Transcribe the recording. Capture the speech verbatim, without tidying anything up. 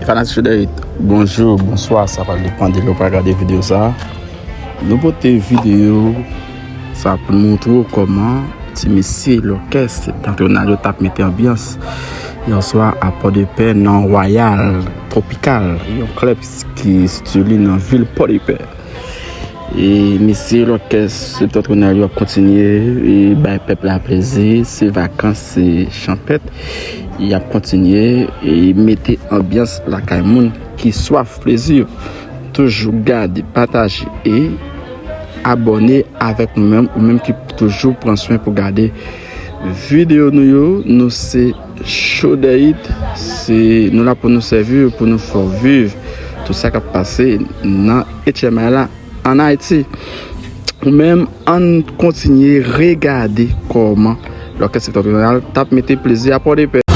Fanatik Show de Hit, bonjou, bonswa, sa pral depann de lè w pral gade videyo sa. Nou pote videyo sa pou n montre w kòman ti mesye lòkès Septentrional yo t ap mete anbyans yèswa a Pòdepè nan Royal Tropical, yon klèb ki sitye li nan vil Pòdepè. E mesye lòkès Septentrional yo ap kontinye e bay pèp la plezi, se vakans, se chanpèt. Y ap kontinye e mete anbyans lakay moun ki swaf plezi yo. Toujou gade, pataje e abòne avèk nou menm, ou menm ki toujou pran swen pou gade videyo nou yo. Nou se Show de Hit, se nou la pou nou sèvi w, pou nou fè w viv tout sa k ap pase nan H M I la ann Ayiti. Ou menm, ann kontinye regade kòman lòkès Septentrional t ap mete plezi a Pòdepè.